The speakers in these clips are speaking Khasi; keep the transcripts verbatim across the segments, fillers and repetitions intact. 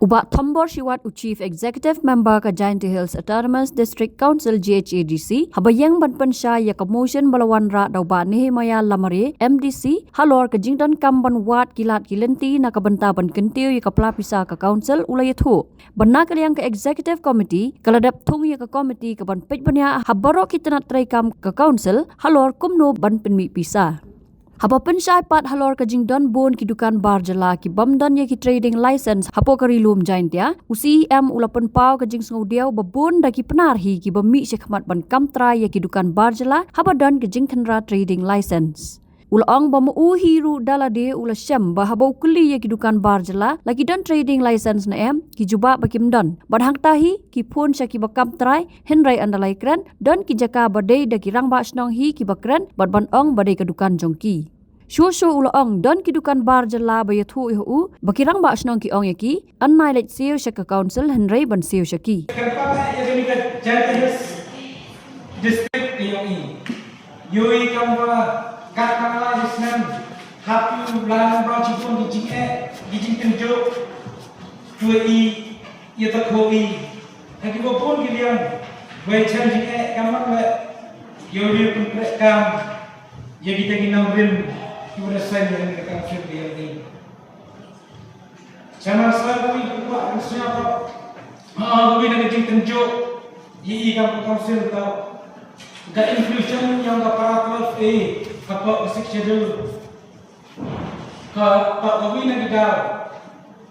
U Bah Thombor Shiwat, u Chief Executive Member ka Jaintia Hills Autonomous District Council, J H A D C, haba ïeng ban pynshai ïa ka motion ba la wanrah da u Bah Nehemiah Lamare, M D C, halor ka jingdonkam ban wad ki lad ki lynti na ka bynta ban kyntiew ïa ka pla pisa ka council, u la ïathuh ba na ka liang ka Executive Committee ka la dep thung ïa ka committee ka ban peit bniah ha baroh ki tnat treikam ka council halor kumno ban pynmih pisa. Haba pynshai pat halor ka jingdon bun ki dukan bar jylla ki bym don ïa ki trading license hapoh ka Ri Lum Jaintia, u C E M u la pynpaw ka jingsngewdiaw ba bun da ki Pnar hi kiba mih shakhmat ban kam trai ïa ki dukan bar jylla haba don ka jingkhynra trading license. U la ong ba ma u hi ruh da lade u la shem ba haba u kylli ïa ki dukan bar jylla la ki don trading license ne em, ki jubab ba kim don. Bad hangta hi ki phone sha kiba kam trai, hynrei ynda la ïakren, don ki jaka ba dei da ki rangbah shnong hi kiba kren bad ban ong ba dei ka dukan jong ki. Shuh shuh u la ong don ki dukan bar jylla ba ïathuh ïa u ba ki rangbah shnong ki ong ïa ki, yn nai leit siew sha ka council hynrei ban siew sha ki. Kan pat ïa kane ka Jaintia Hills District ka ïong i. Ïohi kam ba kat kam lai snem, hap ïohi lai lang ba chi bun ki jingeh, ki jingtynjuh. Tua i, ïa ta kho i. Ha kiba bun ki liang, wei chem jingeh kam lang leh. Ïohi pynpreh kam, ïa kita ki nongrim, kiba da seng ïa ka kam shem ïa i. Shaman sa ko i ku ba kan snya ko. Ha, ko i na ka jingtynjuh. Ïa i kam ka council ka. Ka inclusion ïa ka para twelve A, ka pa ka Sixth Schedule. Ka pa ka wi na ka daw.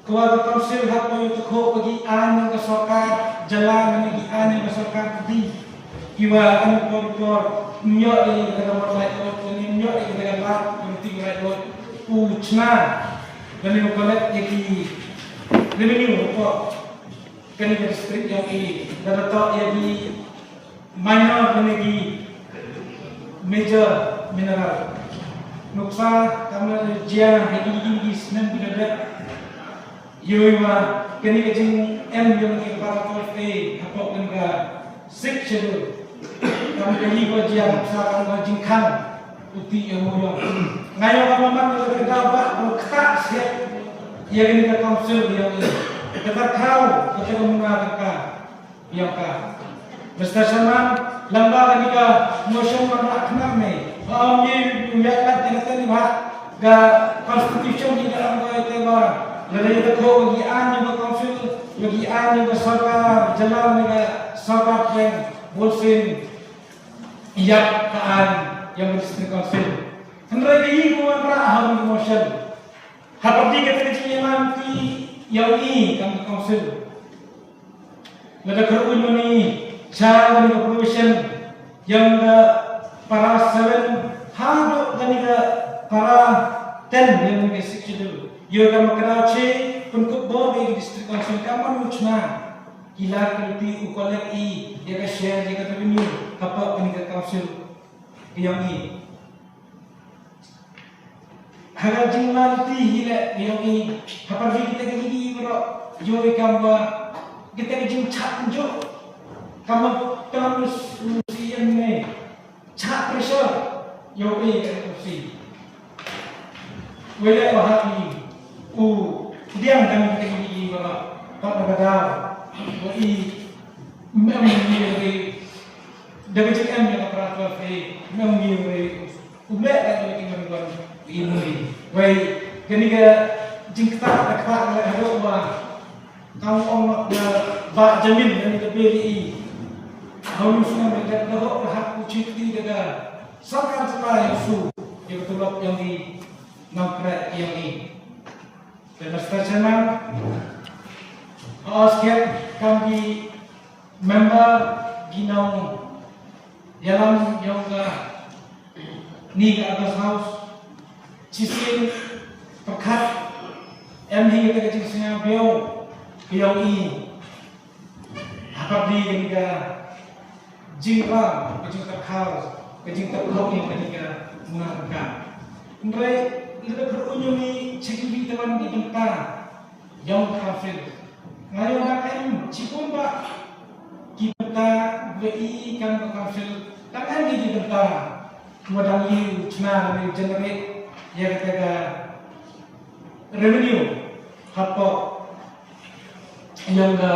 Ka wa ka council ha ko i ta kho ka ki aiñ ïa ka sorkar jylla, na ki aiñ ïa ka sorkar pdeng. Ki wa an por por, ñiuh ïa ka da mar lai ko, ñiuh ïa ka da mar, ka ti lai ko. U chna. Lane u collect ïa ki revenue hapoh kane ka district ïong i, lada toh ïa ki minor lane ki major mineral. Nuksa kam la jia ha ki, ki, ki snem ki da dep. Ïohi wa kane ka jingem ïong i para twelve A hapoh kane ka Sixth Schedule. Kam ka ïohi wa jia nuksa kam ka jingkhang. U ti ïa u ïong. Nga ïong ka maman ka ka da ba ka ka siap. Ïa kane ka council ïong i. Ka ka khaw ka ka muna ka ka ïong ka. Mister Chairman, lamba kane ka motion man ra khnang ne. Ba ong ye u ïa ka te ka ni ba ka constitution ni ka ong ka te ba. Lada ïa ka kho ïa ki aiñ ïa ka council, ïa ki aiñ ïa ka sorkar jylla ne ka sorkar pdeng, bun sien. Ïa ka aiñ ïa ka district council. Hynrei ka i ko wanrah ha ka motion. Ha pyrdi kata ka jingïalam ti ïa u i kam ka council. Lada kyrpad mani cha kani ka provision ïa ka para seven haduh kani ka para ten ïa ka Sixth Schedule. Ïa ka ma ka daw che pynkup bor ïa ka district council ka man u chna. Ki lad ki lynti u collect i ïa ka share ïa ka revenue hapoh kani ka council. Ka ïong i. Ha ka jingman ti hi leh ka ïong i. Ha pyrdi kita ki ïong i baroh. Ïong i kam ba kita ki jingchah njuk. Kam ba kam u si ïong ne. Chah pressure. Ïong i ka u si. Wei leh ba ha i. U diang kam kita ki ïong i baroh. Pat ba da. Ba i. Mem i. Da ka jingem ïa ka para twelve A, mem ngi wei u meh ka jingem wan i mui. Wei kani ka jingktah ka ktah ka haduh ba ka ong ba ba jamin kani ka beli i. Hau sngem da ka hok ka hak u chiti da ka sorkar jylla ïa su ïa ka tulop ïa ngi nongkreh ïa ngi. Mister Chairman, os khet kam ki member ki nongïalam ïong ka ni ka August House. Shisien pyrkhat em hi ka jingsngewbha ka ïong i. Ha pyrdi kani ka jingpang, ka jingtyrkhong, ka jingtyrkhong ïa kani ka muna ka. Hynrei lada pyrkhat ïong i cha ki ri tawan ki bynta ïong ka council. Nga ïong da ka em chibun ba ki bynta ba i kam ka council dang em ki bynta. Wa dang i u chna lane generate ïa kata ka revenue hapoh ïa ka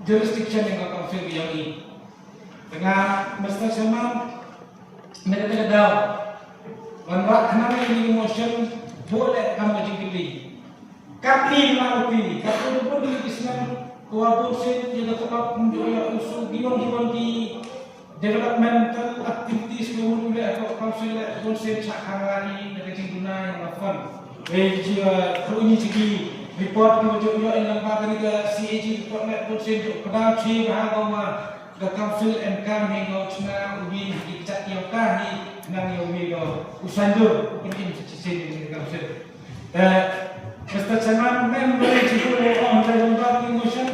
jurisdiction ïa ka council ïa i. Tengah Mister Chairman, na kata ka daw, wanrah khnang ïa ine i motion, buh leh kam ka jingkylli. Katne na uti, katne na bun ki snem, ka wa bun sien ïa ka tnat, ym ju ïa u su, giwan giwan ki developmental activities ka mut u leh ka council leh bun sien chah khang la i na ka jingduna ïa ka fund. Wei ji, uh, ka uni ji ki report ki wa ju ïoh ïa ka kani ka C A G report leh bun sien ju pyndonkam chi ba ha ka wa ka council em kam hi ka u chna u wi ki kjat ïa ka hi nang ïa u wi ka u sandur u pynim chi sien ïa ka council. Eh, Mister Chairman, mem beri ji ko ong da jong ba ki motion.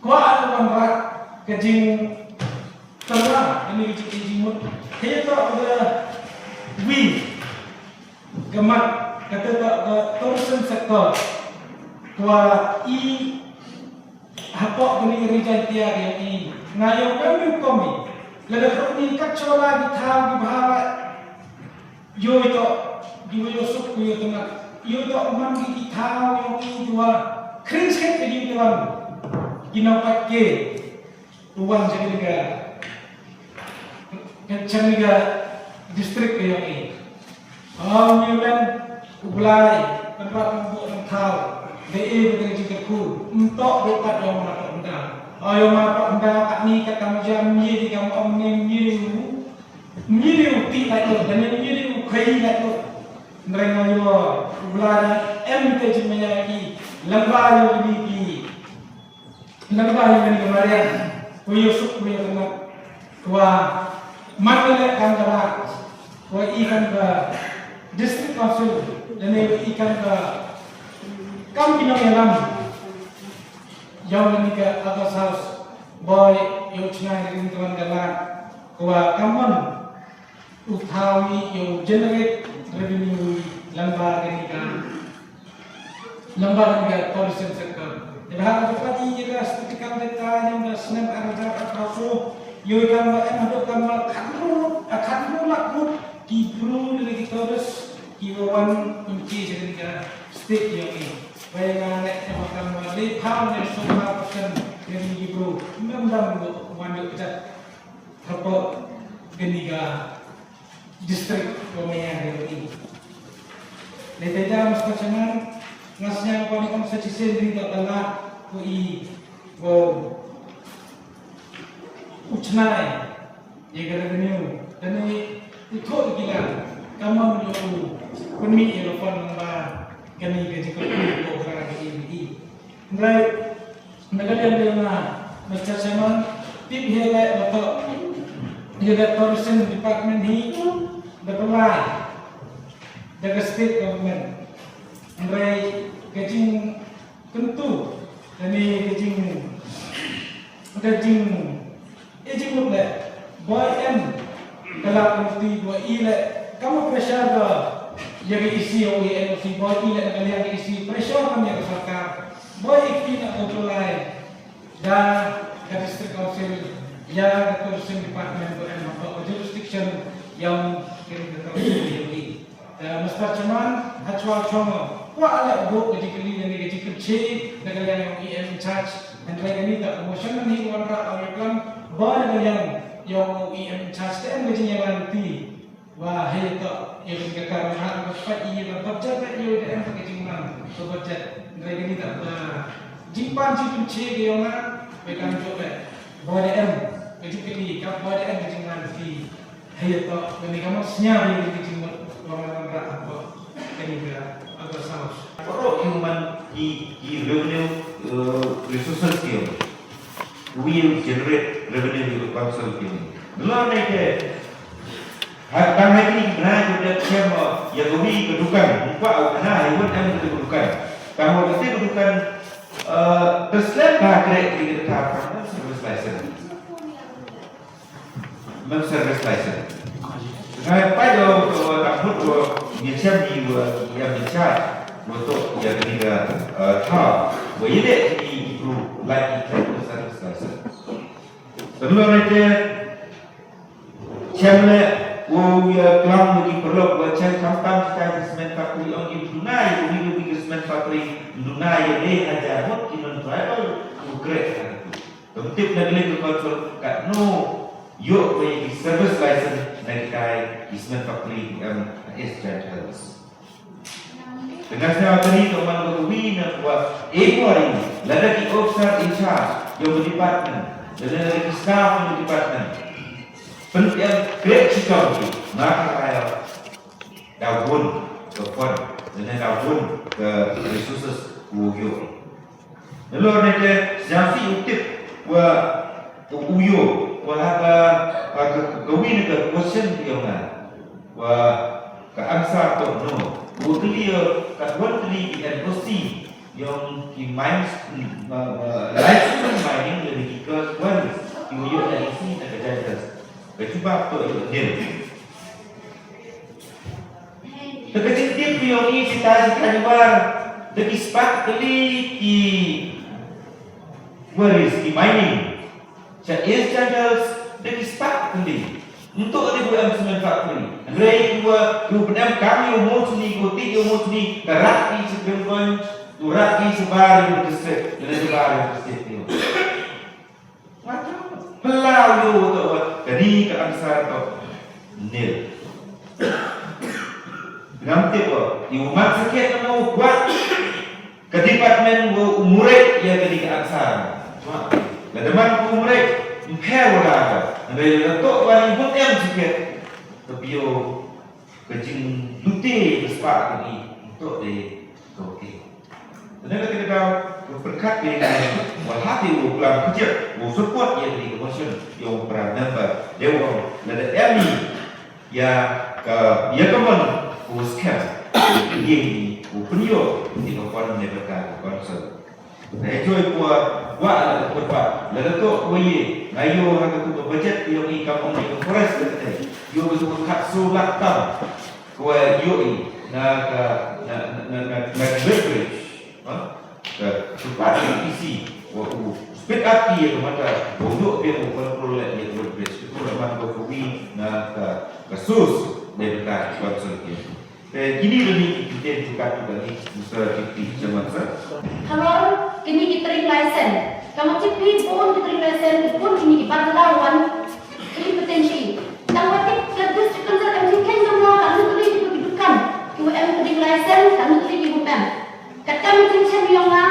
Kwah wanrah ka jingtyrwa kane ka jingmut. Hei to ka wi ka mat kata ka, ka tourism sector. Kwah i hapoh kane ka Ri Jaiñtia ka i nga ïoh ka mi komi. Lada ka ni ka chola ki thaw ki bha. Ïoh to ki wi suk ku ïoh tengah. Ïoh to man ki ki thaw ïoh ki jua. Kring sikit ka jingtyrwa. Ki nang pat ke. Tuan jadi ka. Ka chang ka district ka ïoh ki. Hong ïoh len u Blai kan rat nang buh nang thaw. Dei e ka jingkyrkhu. Ym to buh kat ïoh ma to ynda. Ïoh ma to ynda kat ni kat kam jam ni di kam ong ni ni. Ngi riu ti lai tu, dan ngi riu kai lai tu. Nreng ayo, ublari, em te jimaya ki, lamba yo ni ki. Lamba yo ni marian, kuyo suk kuyo tengok. Wa, man le kan kara, wa ikan ka district council, dan ikan ka kam pinang yalam. Yong ni ka August House, boy, yo china ni rin tuan galan. Kwa kamon u thaw i ïa u generate revenue lamba kane ka, lamba kane ka tourism sector. Te ba ha ka pat i ïa ka statistic data ïa ka snem ar hajar arphew saw, ïa ka ba em haduh ka ba khatphra, a khatphra lak ngut ki bru lane ki tourist ki wan pynki sha kane ka state ïa i. Ba ïa nga leh ïa ka ba dei phaw ne sawphew percent ïa ki bru. Ngam dang wan ïa ka jait. Hapoh kane ka district ko maya dei. Lei te da Mister Chairman, nga sñiaw ko ni ong sa chisien dei ka bala ko i ko u chnai ïa ka revenue. Kane i thoh ki la kamon ïa u pynmih ïa ka fund ba kane ka jingkyrkhu ko ka i i. Hynrei na ka liang liang na Mister Chairman, tip hi leh ba to ïa ka tourism department hi da pynlai da ka state government. Hynrei ka jingkyntu kane ka jing ka jing I jingmut leh, boi em ka lad ka mesti boi i leh, kam pressure ka ïa ka E C o ïa N O C, boi i leh na ka liang ka E C pressure kam ïa ka sorkar. Boi i kti na control ai da ka district council ïa ka tourism department boi em hapoh ka jurisdiction ïa ka council ïa i. Eh, Mister Chairman, ha chwa chwa mo. Kwah leh buh ka jingkylli ne ka jingkynche na ka liang yong E M in charge. Hynrei kane ka motion ne ka wanrah ka ïa klam ba na ka liang yong E M in charge te em ka jingïalam ti. Wa hei to ïa ka karam ha ka pat ïa ka budget ne ïa ka em ka jingman ka budget. Hynrei kane ka ba jingpan jingkynche ka yong nga ba kam jop eh. Ba na em ka jingkylli ka ba na em ka jingman ti. Hei to, kane ka mut sñiaw ïa ka jingmut ba nga wanrah hapoh kane ka August House. Baroh ki man ki, ki revenue, eh, resources ki ïoh. Wi ïoh generate revenue ïoh council ki ïoh. Ngi la ne ke, ha, tang ha kine ki bnai ki dep shem, eh, ïa ka wi ka dukan. Ym kwah u khana ha wi em ka dukan. Tang ha wi ka dukan, eh, ka slem ba kre ki ka service license. Mem service license. Ngai pai do, do, da mut do, ngi chem ni wa, ya ngi cha, wa to, ya ni ga, eh, tha, wa yele ni bru, lai ni service license. Sebelum ni te, chem le, wa ya klam ni perlu wa Chen khamtam kita ki cement factory ong ki duna ïa uwi uwi ki cement factory, duna ïa le hajar ngut ki non tribal u kreh. Kam tip na klik ka council katno ïoh ba ïa ki service license na kita ki cement factory ki em ha East Jaintia Hills. Tengah sñiaw tani ka man ka uwi na kwah inquiry lada ki officer in charge yong ka department lada ki staff yong ka department. Pyntiang krek chitong ki maka kaya da won ka fund lada da won ka resources ku ïoh. Nalor ne te sñiawsih u tip wa u ïoh wa ha ka ka ka wi ne ka question yong nga wa ka answer to no. U tili ka wan tili ki N O C yong ki mines, limestone mining le ki ka wan ki u ïoh N O C na ka judges. Ka jubab to ïoh nil. Te ka jingtip yong i sita sita jubab da ki spah kali ki quarries ki mining. Sha East Jaintia Hills da ki spah kali. Nto da bu em cement factory. Hynrei ki wa ki u pynam kam ïa u mo chini ko ti ïa u mo chini ka rat ki chi pynpon u rat ki chi bar ïa u district. Lada chi bar ïa u district ïa u. Pelaw ïa u to wa kani ka answer to nil. Ngam tip wa i u mat sakit na u kwah. Ka department wa u murek ïa kani ka answer. Lada man u murek mpher wa da ka. Lada to wa ni mut em sakit. Ka bio ka jinglute ka spah ka ni to de ka wa ki. Tene ka tene ka ka pyrkhat ka ïa wa hati u plan kjep u support ïa kani ka motion ïa u para member de wa lada em ni ïa ka ïa ka mon u scam ïa ni u pynïoh ïa ka pon ne ka ka council. Nga ïa joi kwa wa la ka pyrpat la ka to wa ye nga ïoh ha ka tu ka budget ïoh i kam ong i ka forest ka te ïoh ka tu ka khat so lak tam. Kwa ïoh i na ka na na na na na Great Bridge. Ha? Ka pyrpat ka isi wa u speed up i ka mata wa ïoh pia wa control le ïa Great Bridge. Ka tu la man ka wi na ka ka sus ne ka council ki. Te kini lani ki kiten tu ka tu kani Mister Deputy Chairman sir. Halor kini ki trading license. Kama ki pi pun ki trading license ki pun kini ki bargala wan kini potential. Tang wati ka district council kan jingkhen jong nga kan nutri ki dukan ki em trading license kan nutri ki bum em. Katam jingkhen yong nga.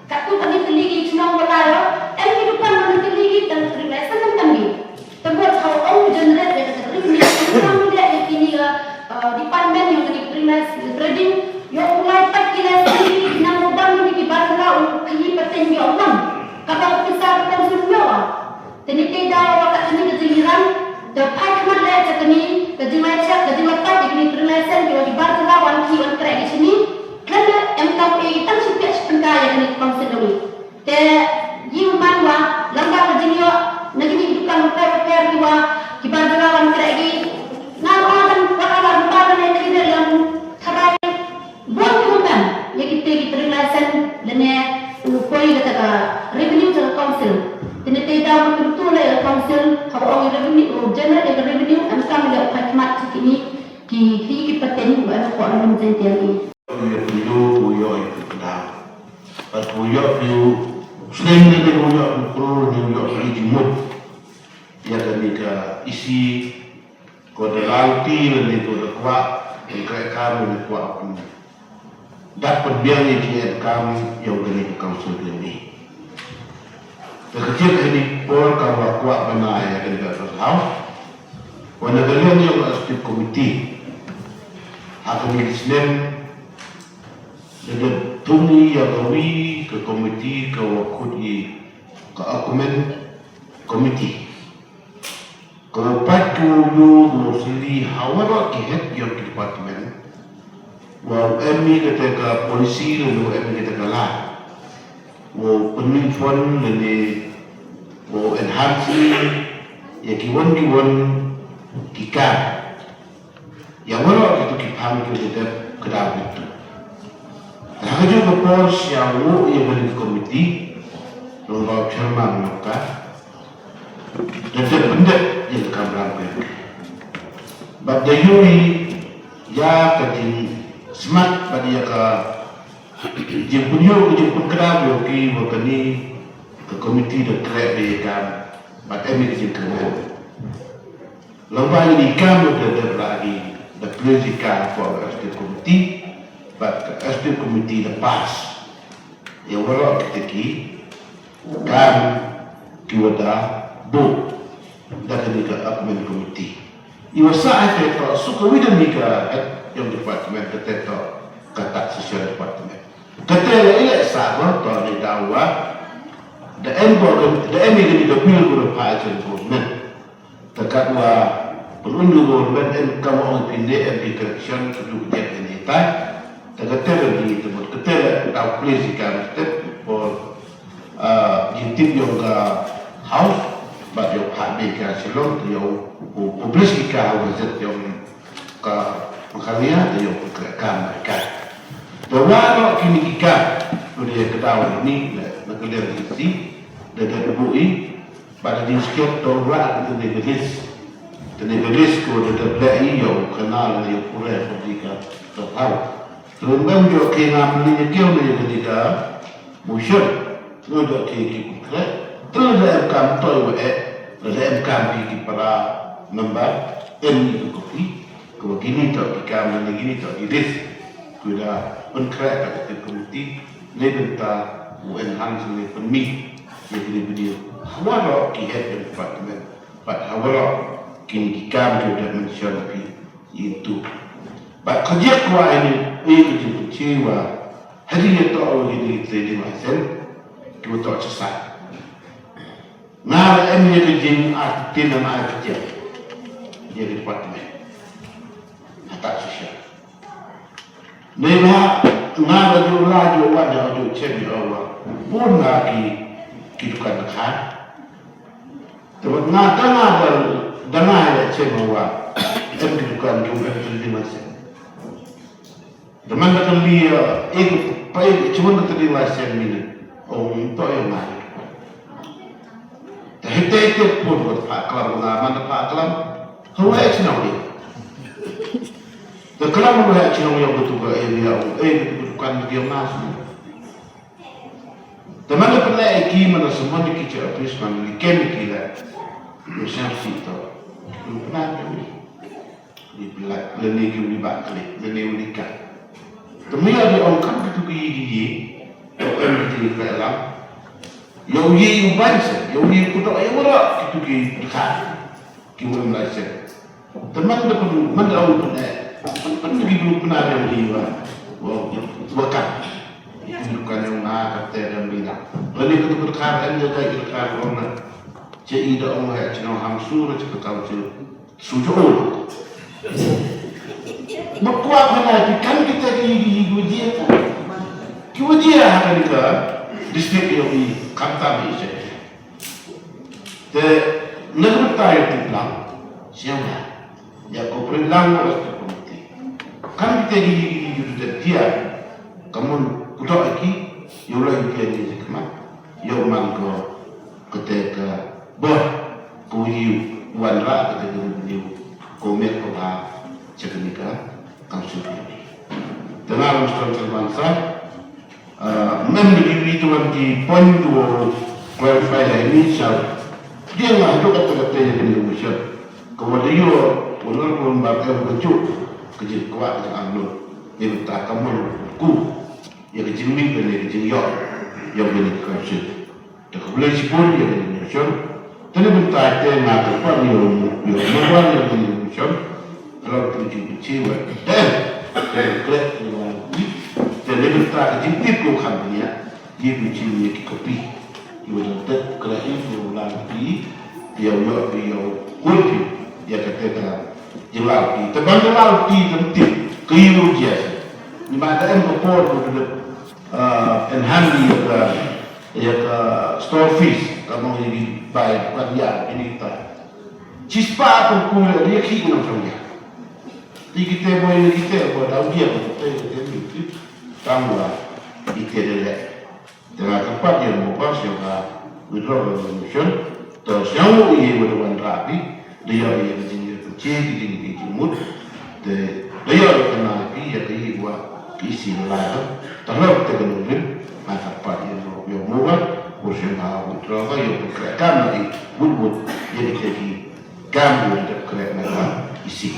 Katto katne tylli ki chnong ba la ïoh, em ki dukan ba tylli ki tang trading license em tang ki. Te mut ha u ong u generate ïa ka trading license, tang u leh ïa kini ka, eh, department ïa kani ka trading license, trading, ïoh u lai pat ki license ki, ki nang u ban kini ki bar la u kini pateng ïoh u ban. Kaba ka pisa ka konsum ïoh. Te ngi te daw wa ka kani ka jingïalang, te phai khmat leh te kani ka jinglai check, ka jinglai pat, kani ka jinglai sen, ki wa ki bar jylla wan ki wan kreh ki shini, khlem leh em kam e ki tang shi piak shi tyngka ïa kani ka council jong ngi. Te ngi u man wa, lada ka jingïoh, na kini ki dukan repair, repair ki wa, ki bar jylla wan kreh ki, nga ong kan, wa ka bar jylla wan kreh ki lam, tharai, Bun ki bun em, ïa kita ki trading license lane u poi kata ka revenue jong ka council. Te ngi te daw ka kyntu leh ïa ka council, haba ong ïa revenue, u generate ïa ka revenue, em kam ïa u phai khmat sha kini ki, ki, ki pateng, u em ko revenue jong ka council. Ïa pyndu u ïoh ïa ka daw. Bad u ïoh ïa u seng ne u ïoh u klur ne u ïoh ïa ki mut. Ïa kani ka isi Ko da rauti lane ko da kwah, ko da kwah lane kwah pyndak pynbiang ïa ki ïa kam ïa u da ni ka council ïa ni. Te ka jingkyrmen por ka wa kwah bana ïa ka da ka tau. Wa na ka liang ïa ka executive committee. Ha ka ni snem da da tung ïa ka wi ka committee ka wa khut ïa ka augment committee. Ko pat ko yu ko sili ha waroh ki head ïa ki department. Wa u em ïa kata ka policy lane u em ïa kata ka law. Wa u pynmih fund lane wa u enhance ïa ki wan ki wan ki kam. Ïa waroh kito ki phang ki dep ka daw kito. Ha kajuh ka por sha u ïa ka committee, long ba u chairman long ka. Da dep pyndep ïa ka kamram ka. Bad da ïohi ïa ka jingsmat bad ïa ka jingpynïoh, ka jingpynkhlaiñ ïa ki, wa kane ka komiti da khleh bha ïa ka, bad em ïa ka jingkyrmen. Lyngba ïa ki kam da dep la ki da plie ïa ka for executive committee, bad ka executive committee da pass ïa waroh kita ki kam ki wa da buh da kane ka appointment committee. I wa sah ha te to su ka wi da ni ka head yong department ka te to ka taxation department. Ka te la i la sah ba to ni da wa da em ko da em ni ka bill ko da pa chen government. Te kat wa pun undu government em kam ong pin de em ki correction tu ku jet ni tai. Te ka te la ni te mut ka te la da place ka step for ah, jingtip yong ka House, bad yong ka Bika Shillong, yong u publish ki ka House Gazette yong ka Meghalaya, te yong ka kam ka. Te wa no kini ki ka, tu dia ka daw ni, na ka liang di si, da da bu i, bad da di skep to wa ka tu ni ka list. Tu ni ka list ko da da bla i yong ka na la yong pura ko di ka, ka House. Te mem jo ki ngam ni ki yong ni ka Motion, ngi doh ki ki pukre, te lada em kam to wa eh, lada em kam ki ki para member, em ni ki kopi, ko kini to ki kam ni kini to ki dis, ko da pynkhre ka ki komiti, ni bynta u enhance ni pynmih, ni kini video. Hawa ro ki head department, but hawa ro kini ki kam ki da mention ki itu. But ka jek wa ini, ini ki jek ki wa, Hadi ïa toh wa ki dei trading license, ki wa toh chasai. Nga la em ïa ka jing artitin na ma ai ka jing. Ïa ka department. Hatak social. Nei ba nga la ju la ju wan ïa ju chem ïa wa. Bun nga ki ki dukan ka khan. Te ba nga da nga la da nga la chem wa. Em ki dukan ju em trading license. Te man da ka li, eh, eh, pa eh, chuan da ka li wa sen mini. Ong to ïa ngai. Te hete hete pun ko pa klam na man da pa klam. Hawa eh chnong ni. Te klam hawa eh chnong ïa ko tu ka area, eh, ko tu kan dia mas. Te man da pynleh ki man da semua di ki cha office man di kem ki la. Yo siap si to. Lu pernah ni. Di pynlait lane ki uni ba klik lane uni ka. Te mia di ong kam kitu ki yi ki yi. Em kitu ki khleh lang. Yo yi u ban se, yo yi ku dok yo wara kitu ki dikha. Ki wara mlai se. Te man da pun man da ong pun eh. Pun pun ki bulu pun ada yo yi wa. Wa wa kam. Bukan yang na kata dan bina. Lane kitu ki dikha em yo kai ki dikha ong na. Che i da ong he chino ham su ra che ka kau che. Sujo. Ba kwah pynai phi kan kita ki, ki, ki wajia ka. Ki wajia ha kani ka district ïa ki khamtam hi se. Te na ka bynta ïa ki plan siang ha. Ïa ko plan lang wa rest committee. Kan kita ki, ki, ki, ki wajia. Kamun kutok ïa ki ïa u la ïa ki ïa ki khmat. Ïa u man ko kata ka bor ko ïa u wanrah kata ka revenue ko met ko ba cha kani ka kam shu. Te nga long strong servan sa, ah, mem da ki wi tu wan ki point tu clarify la ini sa. Dia nga haduh kata kata ïa kani ka mission. Ka wa da ïoh honorable member em ka juk ka jingkwah ka jingangnud. Ni bynta ka mon ku. Ïa ka jingmih lane ka jingïoh ïa kane ka council. Te khublei shibun ïa kane ka motion. Te na bynta te nga kyrpad ïa u, ïa u member ïa kane ka motion. Ka long ka jingpynshai bad te, te khleh ïa u. Te na bynta ka jingtip ko kham bniah ïa u jingïa ki kopi. Ïa u dang tet khleh ïa u lang pi ïa u ïoh ïa u. Ïa kata ka jinglah pi. Te ban jinglah pi te tip ka ïa u jia. Ni ma da em ka por ko te ah, enhance ïa ka, ïa ka store fees, ka mong ïa ki bai, bukan ïa, ini kita. Chispah pun ku ïa, ïa ki nang chong ïa. Ti kita boy, ïa kita boy, dau ïa, kita, kita, kita, kita, tang wa, kita de le. Tengah tempat ïa mo pas ïa ka withdraw resolution, to siang mo ïa mo de wan rapi, de ïa ïa ka jing ïa ka jing, jing, jing, jing mut, de Ba ïoh ruh ka na phi ïa ka ïing wa phi si la la. Ta lok te ka nongrim na ka pat ïa no ïa mo wa. Ko shem ha withdraw ka ïoh ka kre ka na i wut wut ïa ni te ki kam ïa ka kre na ka isi.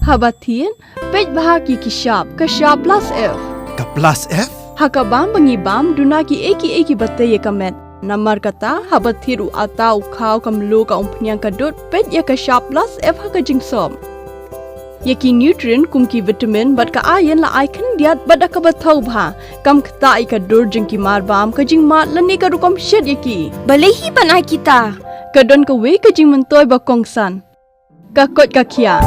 Haba thied, peit bha ki ki shap, ka shap plus F. Ka plus F? Ha ka bam ba ngi bam, duna ki ei ki ei ki ba tei ïa ka met. Namar kata, haba thied u ata u khaw ka mluh ka umphniang ka dud, peit ïa ka shap plus F ha ka jingsop. Ïa ki nutrient kum ki vitamin bad ka iron la ai khyndiat bad da kaba thaw bha. Kam ktah ïa ka dur jong ki mar bam, ka jingmad lane ka rukom shet ïa ki. Balei hi ban ai kita? Ka don kawei ka jingmyntoi ba kongsan. Ka koit ka khiah.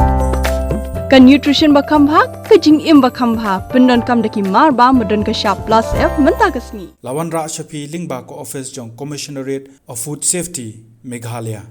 Ka nutrition ba kham bha, ka jingim ba kham bha, pyndonkam da ki mar bam ba don ka shap plus F mynta ka sngi. La wanrah sha phi lyngba ka office jong Commissionerate of Food Safety, Meghalaya.